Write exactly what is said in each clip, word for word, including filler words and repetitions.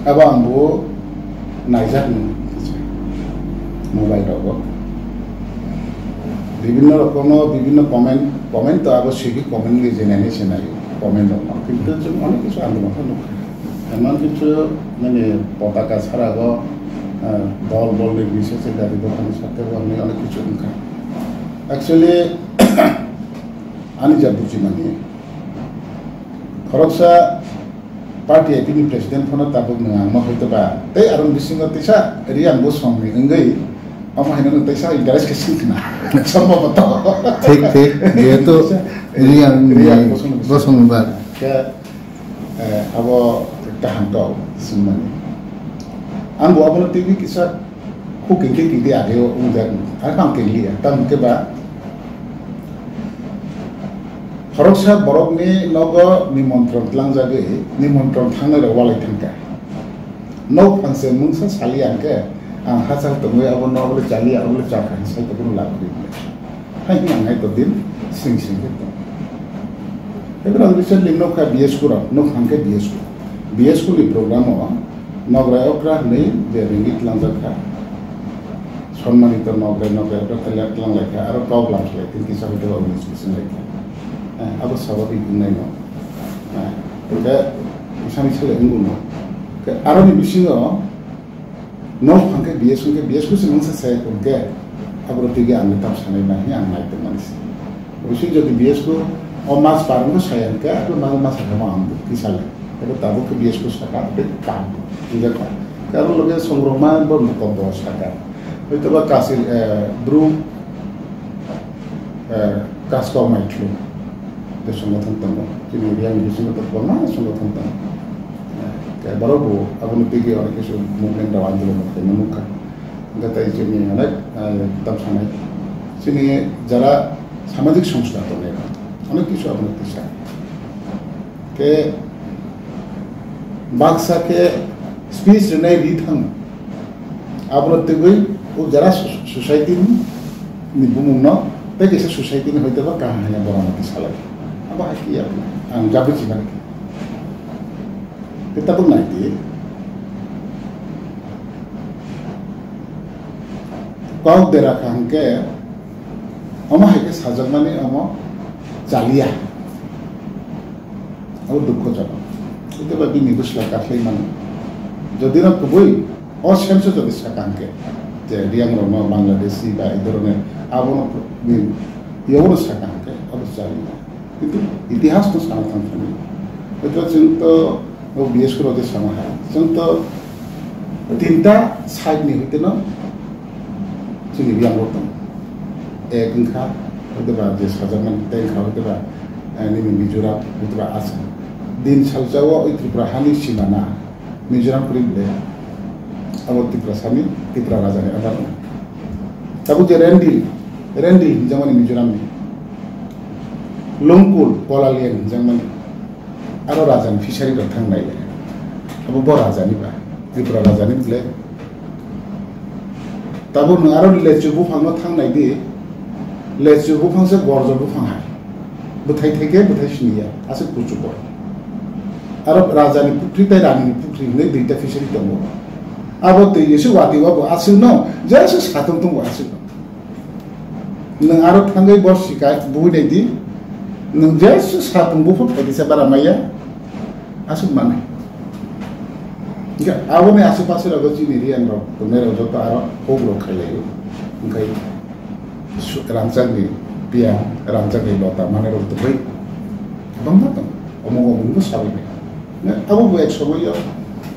Abo ang bo naijak ni mobile rogo. Bibhinno rokomo bibhinno comment, comment to abo swigwi comment ni jenani senai comment rok no. Kintu chwng onek kichu andolon khe nukha. Emon kichu mane potaka sarago, ah, dol bol ni bisese gari dokan sakhe bo hinwi onek kichu wngkha. Actually, ani ja bujimani khoroksa party I P ni president phano tabuk nwng ang ma hoito ba. Tei aroni bisingo teisa Riang Bosong ni wngwi omo haino nwng teisa interest khe sing khna. Sombhoboto. Thik, thik. Jehetu Riang ni Riang Bosong ni Bosong ni ba. Khe, eh, abo kaham to singmani. Ang bo abono twi kisa Huk hingke kingdi ageo wngjakni, arpang kinglia, tamo hingke ba khoroksa borokni nogo nimontron tlangjagwi nimontron thangnai rok walai thangkha. Nok phangse mungsa saliya hingke ang hachal tongwi abo nok le chaliya, abo le chakha hinwi sai tongmani lab kwrwi. Hai hwnwi ang hai todin sring sring khe tong. Tei borok recently nokha B S K rok, nok hwnkhe B S K. B S K ni program o nograi okra hwnwi je ringwi tlangjak kha. Sonmanito nograi, nograi okra tlanglai kha, aro kok lam khlai tini kisa hoite ba unis kisa lai kha. Eh, abo sababik wngnai no. Eh, hwnkhe isani sale wngwi no. Ke aroni bisingo Nok hwnkhe B S K hwnkhe B S K se mungsa saya hwnkhe, aboro tigi ang tam sanai na hi ang nai tongmani se. Obviously jodi B S K o mas parwngkhe saya hwnkhe, abo mas, mas hwnkhe ang tisa le. Abo tabuk khe B S K saka, abo kam. Tija ka. Karon loge songrokma bo mukom bo saka. Hoito ba kasil, eh, bru eh, kaskau maithlung tei songothon tongo. Chini Riang ni bisingo to kwbangma songothon tongo. Eh, khe borok bo abono tigi onek kisu movement rok andolon rok khaima nukha. Hwnkhe tei chini onek, eh, tam sanai. Chini jara samajik songstha tongnai rok onek kisu abono tisa. Khe baksa khe speech rwnai ri thang. Abono twiwi o jara so-, society ni, ni bumung no tei kaisa society ni hoite ba kaham hanya borok no salai. Abo hai khe ya ang jabi chimani. Tei tabuk nai di. Kok dera kha hwnkhe omo hai khe sajakmani omo chaliya. Abo dukhojonok. Hwnkhe ba bini bwsla kakhwlai mano. Jodi no kubui o sense o jodi saka hwnkhe, je Riang rokno Bangladeshi ba ei dhoroner abono ni, yono saka hwnkhe abo chaliya. Kintu itihas no sana thang thani. Hwnkhe chwng to o B S K rok je sama hai. Chwng to tinta side ni hwnkhe no Chini Riang bo tong. Ek wngkha, hoite ba je sajakmani tei wngkha, hoite ba, eh, nini Mizoram, hoite ba Assam. Din salsa o oi Tripura hani simana, Mizoram kwrwi ble, abo Tripura sani, Tripura raja ni under. Tabuk je Rendil, Rendil hinjakmani Mizoram ni. Lungkul, Kolaliang hinjakmani. Aro raja ni fishery rok thang nai le. Abo bo raja ni ba, Tripura raja ni ble. Tabuk nwng aro lechu buphang no thang nai di. Lechu buphang se gorjo buphang hai. Bwthai thai khe bwthai sini ya, aswk kuchuk bo. Aro raja ni pukhri tei rani ni pukhri hinwi duita fishery tongo. Abo twi se watwi o bo aswk no, jesu satung tongo aswk no. Nwng aro thangwi bo sikai bui nai di, nwng jesu sapung buphang phaidi se bara maya, aswk manwi. Hwnkhe aboni aswk paswk rogo chini Riang rok tongnai rok joto aro huk rok khai laio. Hwnkhe su-, rangchak ni piyang, rangchak ni lota manwi rok tongwi kwbangma tongo. Omo omo bo sabai nai. Abo bo ek somoio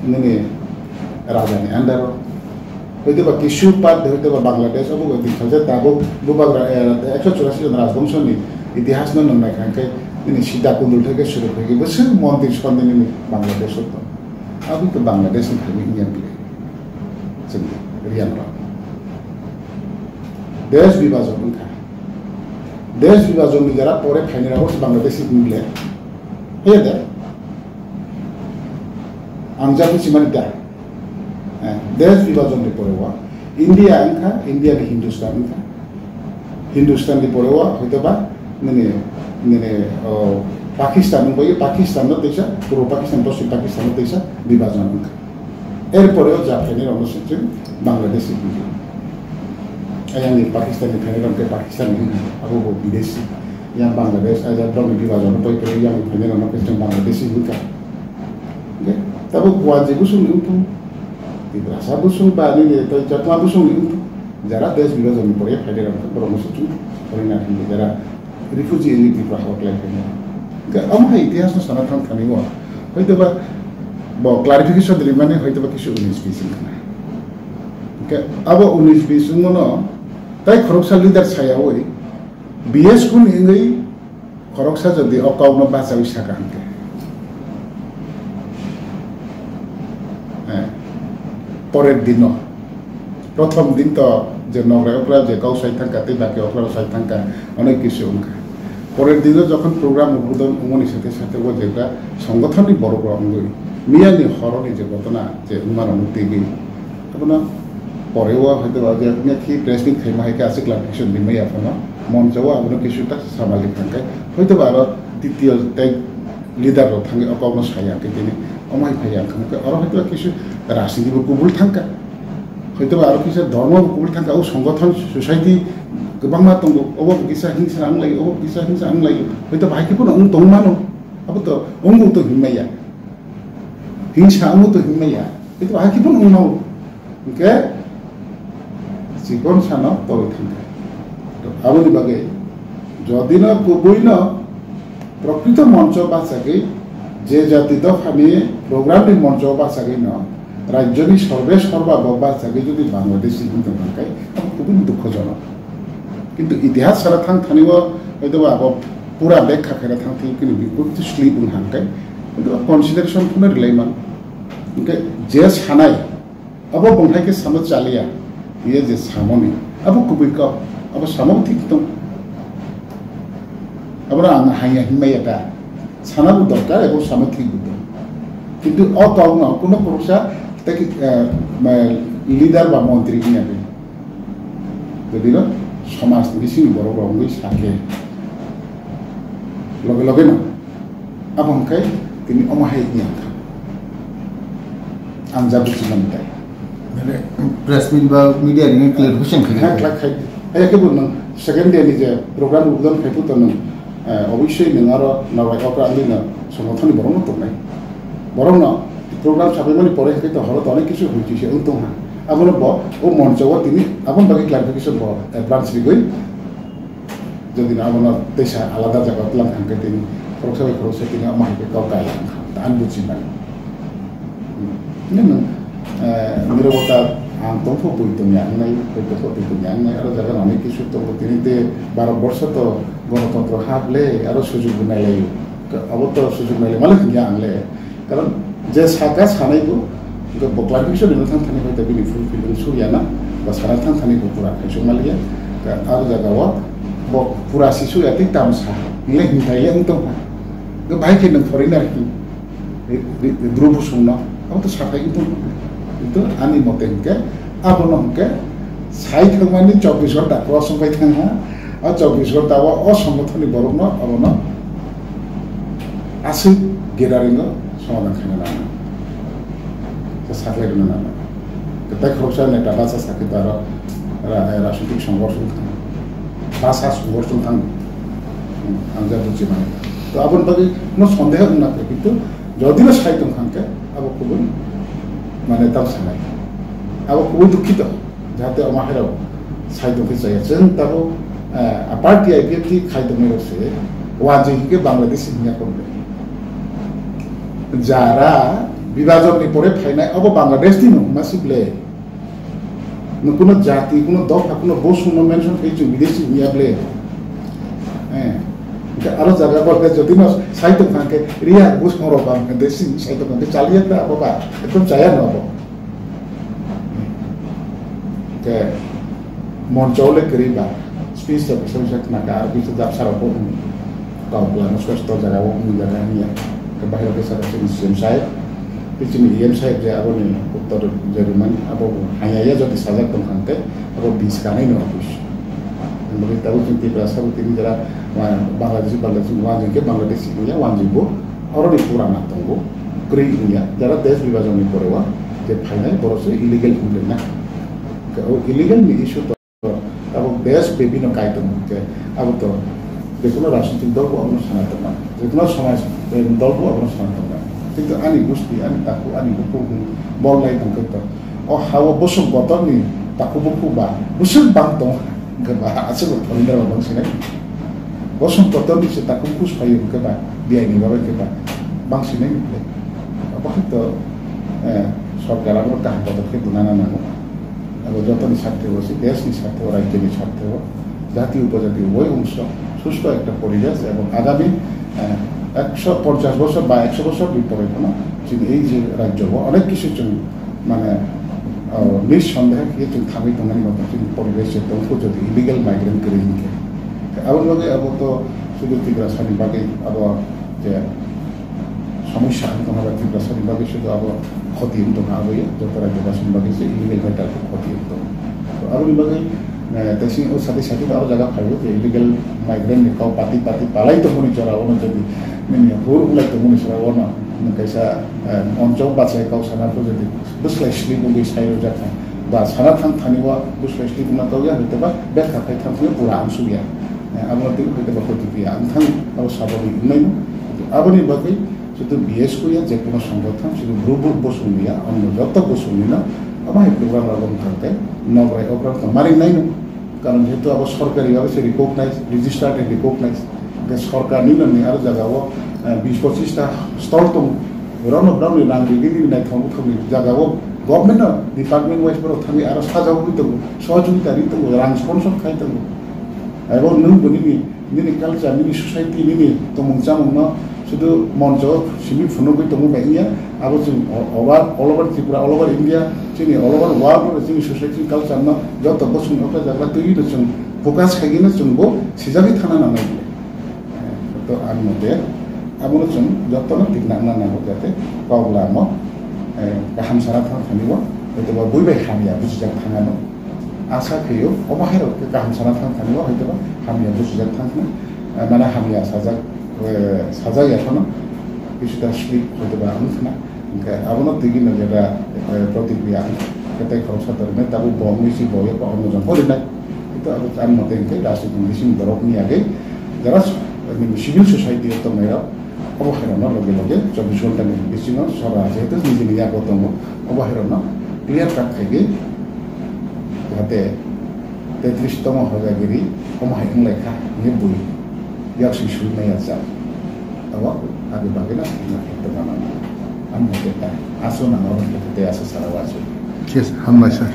nini raja ni under o. Hoite ba kisu part de hoite ba Bangladesh, abo bo din salsa tabuk bubagra, eh, ekso churasi jon rajbongso ni itihas no nung nai kha khe nini Sita Kundul theke suru khe bwswk mondir sondi nini Bangladesh o tong. Abo to Bangladesh ni thani Indian bile. Chwng Riang rok. Desh bibajon wngkha. Desh bibajon ni jara pore phaini rok Bangladesh ni bile. Heye de. Ang jagwi simani da. Eh, desh bibajon ni pore o India wngkha, India ni Hindustan wngkha. Hindustan ni pore o hoito ba nini, nini, o, Pakistan wngkha, Pakistan no teisa, puro Pakistan, poschim Pakistan no teisa bibajon wngkha. Erpore o ja phainai rokno se chwng Bangladeshi bujo. Ayang ni Pakistan ni phainai rok khe Pakistan ni, abo bo bidesi. Yang Bangladesh, ayang rok ni bibhajon no pai pai yang ni phainai rok no khe chwng Bangladeshi hinka. Hingke tabuk Wanji busung ni wngthung, Tiprasa busung ba nini tei Chakma busung ni wngthung. Jara desh bibhajon ni pore phainai rok borok no se chwng pore na hinwi jara refugee in Tripura hao khlai phainai. Hingke omo hai itihas no sana thang thani o. Hoito ba bo clarification rimani hoito ba kisu unis bis wngkha na. Hingke abo unis bis wngmano tai khoroksa leader sayawi B S kun wngwi khoroksa jodi o kokno bachawi saka hingke. Eh, porer dino. Prothom din to je nograi okra je kau sai thangka tei baki okra sai thangka onek kisu wngkha. Porer dino jokhon program udbodon wngmani sathe sathe o jebra songothon ni borok rok wngwi miya ni horo ni je gotona je wngmano nuk twi gwi abono pore o hoito ba je miya khi press meet khaima hai khe aswk clarification rimai ya phano moncho o abono kisu ta samali thangkai hoito ba aro titiyo tei leader rok thangwi o kokno saya khe tini omo hai phai ya wngkha oro hoito ba kisu rajniti bo kubul thangka. Hoito ba aro kisa dhormo bo kubul thangka, o songothon society kwbangma tongo, obo bo kisa hingsa wng laio, obo bo kisa hingsa wng laio. Hoito ba hai khe phano wng tong mano. Abo to wngbo to hinmaya. Hingsa wngbo to hinmaya. Hoito ba hai khe phano wng mano. Hingke chikon sano tolwi thangkha. To aboni bagwi jodi no kubui no prokrito moncho bachagwi je jati dophani program ni moncho bachagwi no rajyoni sorbe sorba bo bachagwi jodi Bangladeshi hinwi tongkha khe abo kubui dukhojonok. Kintu itihas sara thang thani o hoito ba abo pura bekha khaina thang thani kini bikuk slip wng hangkai hoito consideration phano rilai man. Hingke je sanai Abo bongthai khe samo chaliya, ye je samoni. Abo kubui kok, abo samo thik tong. Abo ang hanya hinmaya ta. Sana bo dorkar, abo samo thik bo tong. Kintu o kok no kuno purusa, tei, eh, ma, leader ba montri hinya be. Jadi lo, somas ni bising borok rok wngwi sakhe. Loge loge no. Abo hwnkhai tini omo hai wngya wngkha. Ang ja buchimani tai. Mane press meet ba media ni clarification khaina. Ha, khlai khai. Hai khe bo nwng second day ni je program udbodon khai puto nwng, eh, obviously nwng aro nawai okra ani no songothon ni borok no tongnai. Borok no program sabai mani pore hai to horo to onek kisu hoi kisi wng tong ha. Abo no bo o moncho o tini abo bagwi clarification bo advance rigwi Jodi na abono teisa alada jaga tlang thang khe tini khoroksa bai khoroksa tini omo hai khe kok kaya wng kha, ta ang buchi mani. Nini nwng, eh, nirobota ang tongpho bui tongya wngnai, bui tongpho twi tongya wngnai, aro jaga nani kisu tongo tini te Bharat borsho to gonotontro hap le, aro sujug bo nai laio. Abo to sujug nai lai malik hinkhe ang le. Karon je saka sanai bo, bo clarification rwna thang thani hoite bini full field wng surya na, ba sana thang thani bo pura khaisung maliya. Ka-, abo jaga o bo pura si surya tei tam sa, hinle hintai le wng tong ha. Bo bahai khe nwng foreigner hi, ri-, ri-, ri-, bru busung no, abo to sathai wng tong ha. Kintu ani mote hinkhe, abono hinkhe sai thangmani chobbish ghonta cross wngpai thang ha. O chobbish ghonta o, o songothon ni borok no, abono aswk gathering o somadhan khaina nangnai. Khe saklai rwna nangnai. Kwtai khoroksa neta basa sakhe to aro ra-, rajnitik songghorsh wng thang. Basa songghorsh wng thang. Ang ja buchi mani. To aboni bagwi no sondeho wngna khe, kintu jodi no sai tong kha khe abo kubui mane tam sanai. Abo kubui dukhito. Jahate omo hai rok sai tong khe chaya. Chwng tabuk, eh, a party I P F T khai tongmani rok se wanjwi hinkhe Bangladeshi hinya kok le. Jara bibhajon ni pore phainai abo Bangladesh ni no hwnma si ble. No kuno jati, kuno dopha, kuno bosu no mention khai chwng bideshi hinya ble. Eh, hingke aro jaga bo khe jodi no sai tong kha khe riya bosu rok Bangladeshi sai tong kha khe chaliya khe abo ba ekdom chaya no abo. Ke moncho le kwrwi ba, speech rok bisa bisa khna kha, aro bisa japsa rok bo hwnwi. Kok bwlano swestho jaga o hwnwi jaga hwnwi ya. Ke bahai rok kisa rok chini C M saheb, tei chini E M saheb je aboni uttor je rwmani, abo bo hanya ya jodi sajak tong kha tei abo bis kanai no office. Hwnwi tabuk chini Tiprasa bo tini jora, ah, Bangladeshi, Bangladeshi, wanjwi khe Bangladeshi hwnwi ya, wanjwi bo oroni purana tongo, kwrwi wngya, jara desh bibhajon ni pore o. je phainai borok se illegal wngkha. O illegal ni issue to abo bes bebino kai tongo, je abo to jekono rajnitik dol bo abono sana tongma, jekono somaj dol bo abono sana tongma. Kintu ani gusti, ani taku, ani buku bol lai tongkhe to o hao bosong botorni taku buku ba bwswk bang tongo. Hwnkhe ba aswk bo thorwi rok bang sinai. Bosong kotor ni se takhuk phus phaio hwnkhe ba biyai ni bagwi khe ba bang sinai hwnkhe. Abo hai to, eh, sorkar abo kaham podokhe twnana nango. Abo jotoni sarthe o se, desh ni sarthe o, rajyo ni sarthe o, jati upojati uboy ongso susto ekta poribesh ebong agami, eh, ekso ponchash bosor ba ekso bosor ni pore phano chini ei je rajyo o onek kisu chwng mane, o, nissondehe khe chwng thangwi tongnani motong chini poribesh se tongkho jodi illegal migrant kwrwi hinkhe. Aboni bagwi abo to sudu Tiprasani bagwi abo je somosya wng tongkha ba Tiprasani bagwi sudu abo khoti wng tongkha abo ya, joto rajyabasini bagwi se illegal migrant khoti wng tongkha. To aboni bagwi, eh, tei sini o sati sati abo jaga phaiwi je illegal migrant ni kok pati pati palai tongmani jora ono jodi nini hur wng lai tongmani jora ono kaisa, eh, onchok bachai kok sana pho jodi bwslai sleep wngwi sai rwjak kha, ba sana thang thani o bwslai sleep wngna tong ya, hwnkhe ba bek kha phai thang thani pura ang suk ya. Eh, abono twi hwnkhe ba khoti ya, ang thang abo saboni wngnai no. Aboni bagwi sudu B S K ya, je kono songgothon, sudu bru bru bosong ya, ang joto bosong ni no, abo hai program rok wng thang khe, nograi okra to maring nai no. Karon jehetu abo sorkari bhabe se recognize, registered and recognize. Hwnkhe sorkarni nini aro jagao, eh, bis pochis ta stall tongo. Borokno, borokni rang rigini naithok buthokni jagao government-no department wise borok thangwi aro sajagwi tongo, sohojogita ri tongo, rang sponsor khai tongo. Abo nwng bo nini, nini culture, nini society, nini tongmung chamungno sudu moncho simi phunugwi tongmung bai wngya. Abo chwng o-, over, all over Tripura, all over India, chini all over world-o chini society culture-no joto bosong okra jagra twiwi no chwng focus khaigwino chwng bo sijagwi thangna nangnai. To ang mote abono chwng jotono tikna wngna nango, jate kok lamo, eh, kaham sana thang thani bo, hwtwba bui bai hamya bujijak thangano. Asa khaio omo hairok khe kaham sana thang thani bo, hwtwba hamya bujijak thang thani, eh, mane hamya sajak, eh, sajak ya phano, kisuta sleep hwtwba wng khna. Hwnkhe abono twiwi no jeta, eh, protikriya khe tei khoroksa tormai tabuk bo wngwi si bo yakho omo jong porinai. Hwnkhe abo ani mote hwnkhe rajniti bising borokni agwi jara s-, nini civil society o tongnairok obo hairokno loge loge chobbish ghonta ni bisingo sora jehetu nijini yago tongo, obo hairokno clear cut khaigwi jahate tetris tongma hojagiri omo hai wnglaikha hinwi bui yaksi sui maya jak. Abo abo bagwino ino ekta gana. Ang mote ta aso nang oro te aso sara wasu. Yes, hambai sir.